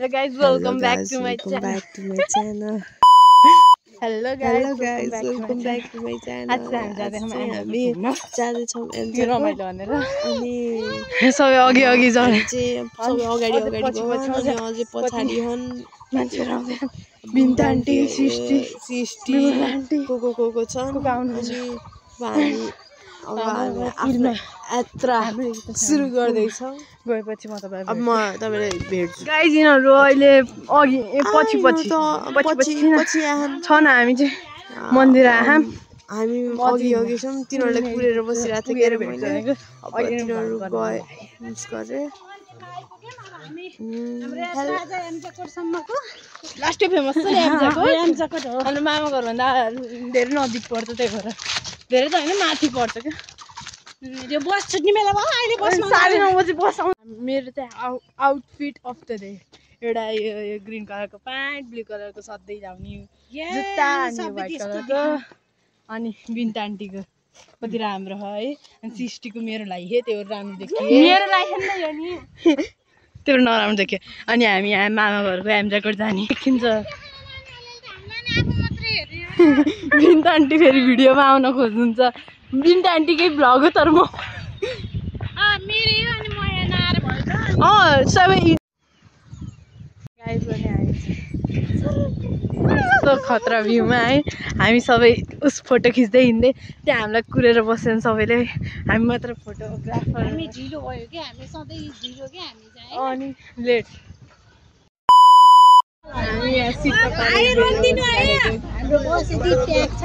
Hello guys, welcome back to my channel. Hello guys, welcome back to my channel. आज हामी जाँदैछौँ रमाइलो भनेर अनि सबै अघि अघि जाने सबै अगाडि अगाडि अनि अझै पछाडी हन् मान्छेहरु आउँदै बिन्ता आन्टी सिस्टी को छन् अनि हामी अब आफ्नो यात्रा सुरु गर्दै छौं गएपछि म तपाईलाई अब म तपाईलाई भेट्छु गाइस यिनीहरु अहिले अघि पछि छन् हामी चाहिँ मन्दिर आहाम हामी अघि छौं तिनीहरुले कुरेर बसिरहेको थियो के मैले अब तिनीहरु गए मिस गरे हाम्रो राजा एमजको सम्मको लास्ट फेमस छ एमजको हो अनि मामा घर भन्दा धेरै नजिक पर्छ त्यही भएर धेरै त हैन माथि पर्छ के यो बस छुट्ने बेला भयो अहिले बसमा 9:30 बजे बस आउँछ मेरो चाहिँ आउटफिट अफ द डे एउटा यो ग्रीन कलरको प्यान्ट ब्लू कलरको सधैं लाउने जुत्ता अनि व्हाइट कलरको अनि बिन्ता आन्टीको कति राम्रो है अनि सिस्टीको मेरो लागि हे त्यो राम्रो देखियो मेरो लागि नि यो नि त्यो नराम्रो देखियो अनि हामी यहाँ मामा घरको एमजाकोट जाने देखिन्छ बिन्ता आन्टी फेरि भिडियोमा आउन खोज्नुहुन्छ बिन्ता आन्टीकै भ्लग हो तर म मेरो अनि म यहाँ नआएर भयो सबै गाइस पनि आएछ यस्तो खतरा भ्यूमा है हामी सबै उस फोटो खिच्दै हिँड्दै त्यहाँ हामीलाई कुरेर बस्छन् सबैले हामी मात्र फोटोग्राफर हामी ढिलो भयो के हामी सधैँ ढिलो के हामी चाहिँ अनि लेट हामी यहाँ सिट रोकिदिनु आयो हाम्रो बस यति ट्याग छ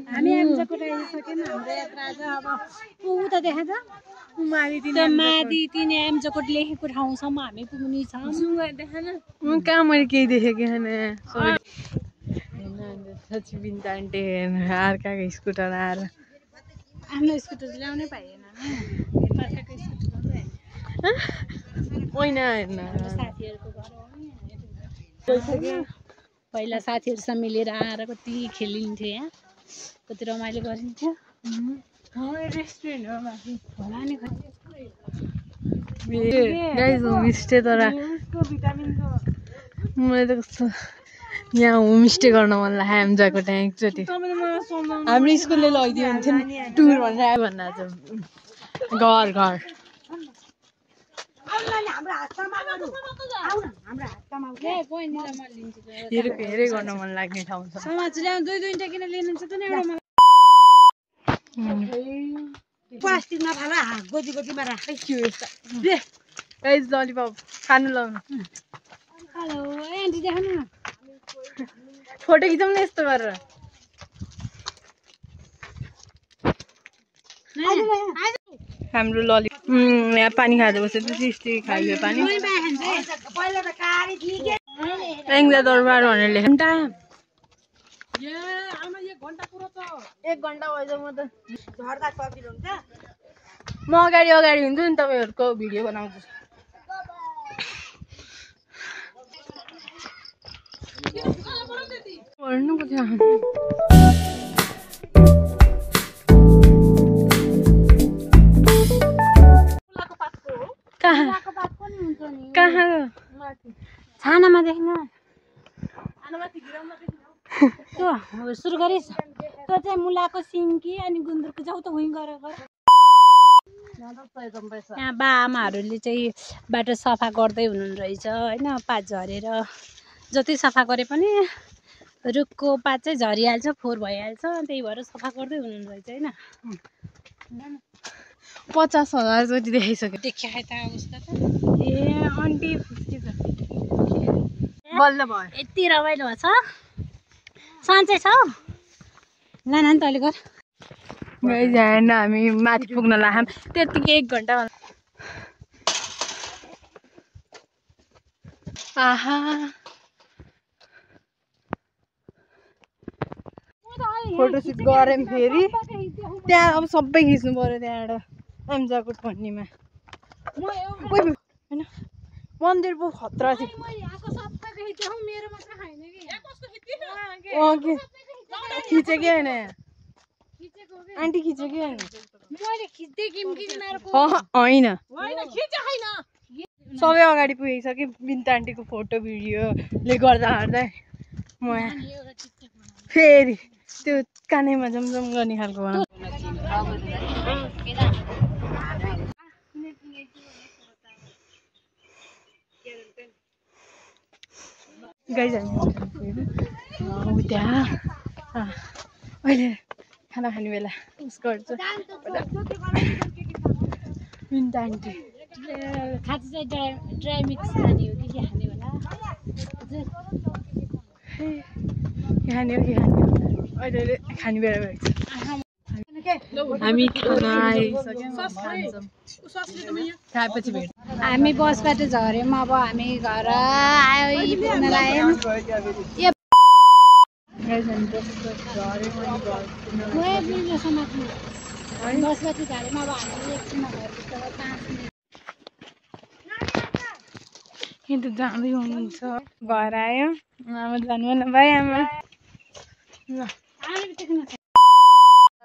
हामी एमजाको आइसक्यौँ हाम्रो यात्रा आज अब उता देखान्छ माथि तिनी एमजाको लेखेको ठाउँसम्म हामी पुग्ने छौँ देखान म कहाँ मैले केही देखेको छैन बिन्ता आन्टी अर्काको स्कुटर आएर आफ्नो स्कुटर ल्याउनै पाइएन होइन साथीहरूको घर हो पहिला साथीहरूसँग मिलेर आएर कति खेलिन्थ्यो यहाँ कति रमाइलो गरिन्थ्यो रेस्टुरेन्ट हो माथि होला नि गाइस होमस्टे तर मलाई त कस्तो यहाँ होमस्टे गर्न मन लाग्यो एमजाको त्यहाँ एकचोटि हाम्रो स्कुलले लगिदियो हुन्थ्यो नि टुर भनेर आयो भन्न घर घर हेरै गर्न मन लाग्ने ठाउँ छ समाज ल्याउ दुईटा किन लिनुहुन्छ त नि एउटा प्लास्टिकमा फाला गोजी गोजीमा राखै के हो यस्तो दे गाइस ललिपप खानु लाउनु हेलो आन्टी देखाउनु न फोटो खिचौँ न यस्तो गरेर हाम्रो लली यहाँ पानी खाँदै बसेर सिस्टी खाइयो पानी एङ्जा दरबार भनेर लेख्नु एक घन्टा भइसक्यो म त म अगाडि हुन्छु नि तपाईँहरूको भिडियो बनाउँछु पढ्नु पो थियो कहाँ छानामा देख्नु सुरु गरिस् त्यो चाहिँ मुलाको सिन्की अनि गुन्द्रुकको जाउ त उहीँ गर यहाँ बा आमाहरूले चाहिँ बाटो सफा गर्दै हुनुहुन्छ रहेछ होइन पात झरेर जति सफा गरे पनि रुखको पात चाहिँ झरिहाल्छ फोहोर भइहाल्छ त्यही भएर सफा गर्दै हुनुहुन्छ रहेछ होइन 50,000 जति देखाइसक्यो देखाए त अवस्था त ए आन्टी बल्ल भयो यति रमाइलो छ सन्चै छ ल न तैँले गर होइन हामी माथि पुग्न लाग्यौँ त्यतिकै 1 घन्टा आहा फोटोसुट गऱ्यौँ फेरि त्यहाँ अब सबै खिच्नु पर्यो त्यहाँबाट एम्जाको ठन्नीमा होइन मन्दिर पो खतरा थियो खिचे कि होइन आन्टी खिचे कि होइन होइन सबै अगाडि पुगिसक्यो बिन्ता आन्टीको फोटो भिडियोले गर्दा म फेरि त्यो कानेमा जमजम गर्ने खालको गाइज हामी त्यहाँ अहिले खाना खाने बेला उस गर्छु बिन्ता आन्टी खाँची चाहिँ ड्राई मिक्स खाने हो कि के खाने होला के खाने हो अहिले खाने बेला भएको हामी खाना आइसक्यौँ खाएपछि भेट हामी बसबाट झऱ्यौँ अब हामी घर आइपुग्न लाग्यौँ बसबाट झऱ्यौँ अब हामी एकछिनमा घर पुग्दा 5 मिनट त जाँदै हुनुहुन्छ घर आयो आमा जानु भाइ आमा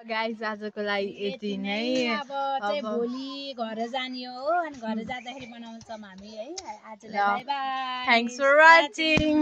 गाइज आजको लागि यति नै अब चाहिँ भोलि घर जाने हो अनि घर जाँदाखेरि बनाउँछौँ हामी है आजलाई bye bye thanks for watching